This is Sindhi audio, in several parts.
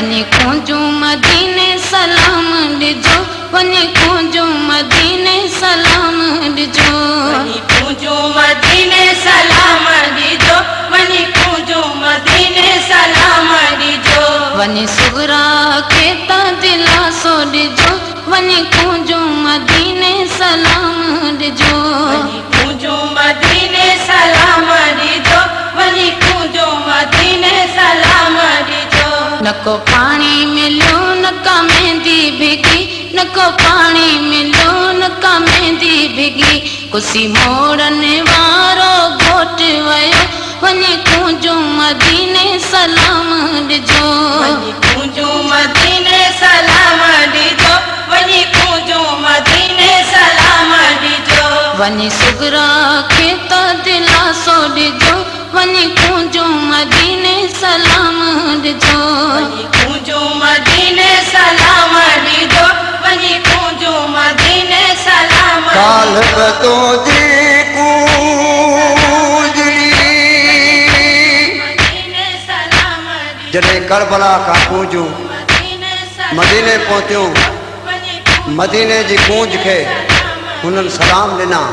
وڃي ڪونجون مديني سلام ڏجو، وڃي ڪونجون مديني سلام ڏجو. وڃي ڪونجون مديني سلام ڏجو، وڃي ڪونجون مديني سلام ڏجو. وڃي صغرا کي ته دلاسو ڏجو، وڃي ڪونجون مديني سلام ڏجو. وڃي ڪونجون مديني سلام ڏجو، وڃي ڪونجون مديني سلام ڏجو. نه ڪو پاڻي مليو نه ڪا مهندي ڀڳي، نه ڪو پاڻي مليو نه ڪا مهندي ڀڳي، ڪسي موڙن وارو گهوٽ ويو، وڃي ڪونجون مديني سلام ڏجو. وڃي ڪونجون مديني سلام ڏجو، وڃي ڪونجون مديني سلام ڏجو. وڃي صغرا کي ته دلاسو ڏجو، وڃي ڪونجون مديني سلام ڏجو. وڃي ڪونجون مديني سلام ڏجو، وڃي ڪونجون مديني سلام. ڪالهه به تنهنجي ڪونجڙي جڏهن ڪربلا کان ڪونجون مديني پهتيون، مديني جي ڪونج کي هنن سلام ڏنا.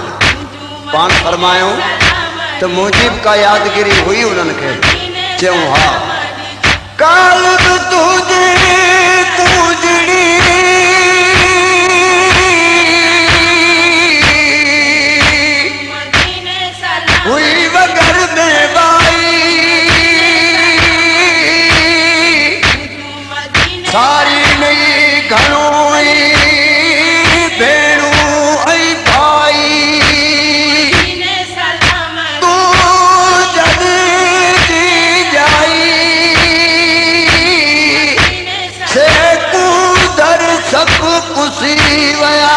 پاڻ فرمايائون ته منهنجي به ڪا يادگيري هئي انهن کي؟ چيائون ها. ڪالهه به تنهنجي ڪونجڙي هئي وڳر ۾ وائي، ساري نئي گهڻو ئي ڀيڻون ۽ ڀائي، تون جڳ جي ڄائي، سي ڪونڌر سڀ ڪسي ويا.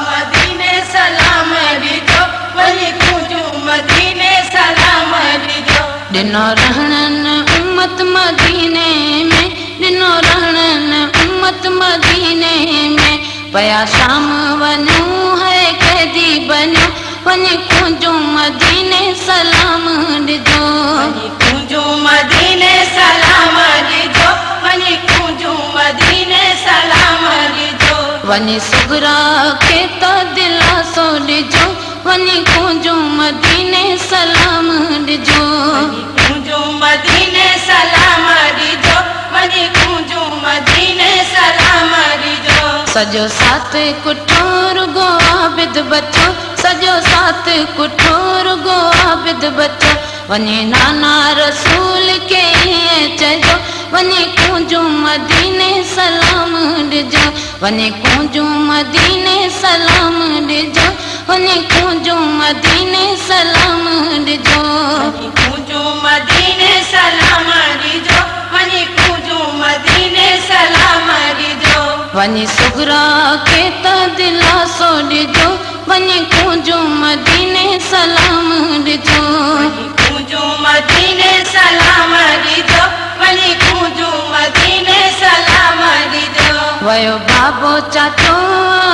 مديني سلام ڏجو، وڃي ڪونجون مديني سلام ڏجو. ڏنو رهڻن امت مديني ۾، ڏنو رهڻن امت مديني ۾، پيا شام وڃون هي قيدي بنيو، وڃي ڪونجون مديني سلام ڏجو. وڃي ڪونجون مديني سلام ڏجو، وڃي ڪونجون مديني سلام ڏجو. وڃي صغرا کي ته دلاسو ڏجو، وڃي ڪونجون مديني سلام ڏجو. وڃي ڪونجون مديني سلام ڏجو، وڃي ڪونجون مديني سلام ڏجو. سڄو سات ڪٺو رڳو عابد بچو، سڄو سات ڪٺو رڳو عابد بچو، وڃي نانا رسول کي ائين چئجو، وڃي ڪونجون مديني سلام ڏجو، وڃي ڪونجون مديني سلام ڏجو، وڃي ڪونجون مديني سلام ڏجو. وڃي ڪونجون مديني سلام ڏجو، وڃي ڪونجون مديني سلام ڏجو. وڃي صغرا کي ته دلاسو ڏجو، وڃي ڪونجون مديني سلام ڏجو. وڃي ڪونجون مديني سلام ڏجو، وڃي ڪونجون مديني سلام ڏجو. ويو بابو چاچو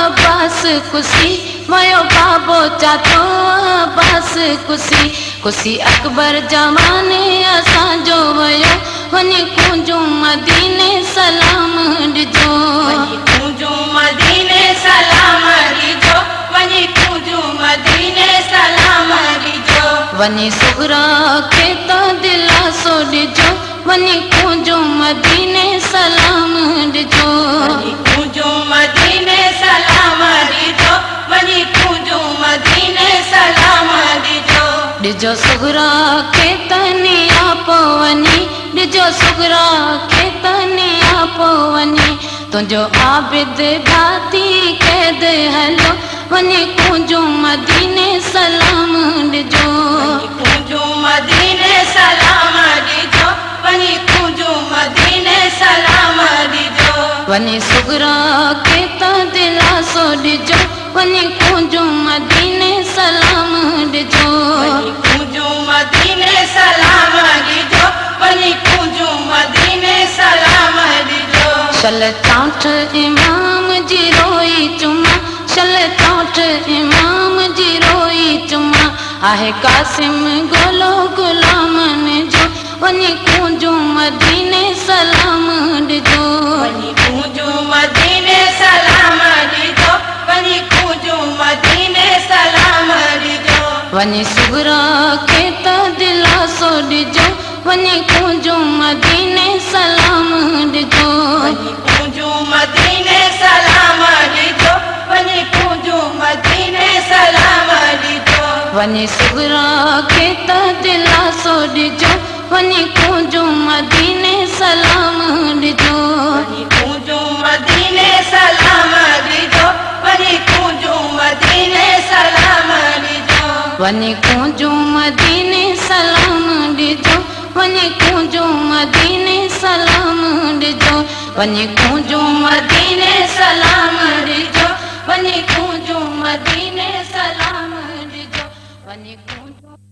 عباس ڪسي، ويو بابو چاچو عباس ڪسي، ڪسي اڪبر جماني اسان جو ويو، وڃي ڪونجون مديني سلام ڏجو. وڃي ڪونجون مديني سلام ڏجو، وڃي ڪونجون مديني سلام ڏجو. وڃي صغرا کي ته دلاسو ڏجو، وڃي ڪونجون مديني سلام ڏجو. وڃي ڪونجون مديني سلام ڏجو، وڃي ڪونجون مديني سلام ڏجو. ڏجو صغرا کي ته نياپو وڃي، ڏجو صغرا کي ته نياپو وڃي، تنهنجو عابد ڀاتي قيد هليو، وڃي ڪونجون مديني سلام ڏجو. وڃي ڪونجون مديني سلام ڏجو، وڃي ڪونجون مديني سلام ڏجو. وڃي صغرا کي ته دلاسو ڏجو، وڃي ڪونجون مديني سلام ڏجو. وڃي ڪونجون مديني سلام ڏجو، وڃي ڪونجون مديني سلام ڏجو. شل چانٺ امام جي روئي چما، شل چانٺ امام جي روئي چما، آهي قاسم گولو غلامن جو، وڃي ڪونجون مديني سلام ڏجو. وڃي ڪونجون مديني سلام ڏجو، وڃي ڪونجون مديني سلام ڏجو. وڃي صغرا کي ته دلاسو ڏجو، وڃي ڪونجون مديني سلام ڏجو. وڃي ڪونجون مديني سلام ڏجو، وڃي ڪونجون مديني سلام ڏجو. وڃي صغرا کي ته دلاسو ڏجو، وڃي ڪونجون مديني سلام ڏجو. وڃي ڪونجون مديني سلام ڏجو، وڃي ڪونجون مديني سلام ڏجو. وڃي ڪونجون مديني سلام ڏجو، وڃي ڪونجون مديني سلام ڏجو. وڃي ڪونجون مديني سلام ڏجو، وڃي ڪونجون مديني سلام ڏجو. وڃي ڪونجون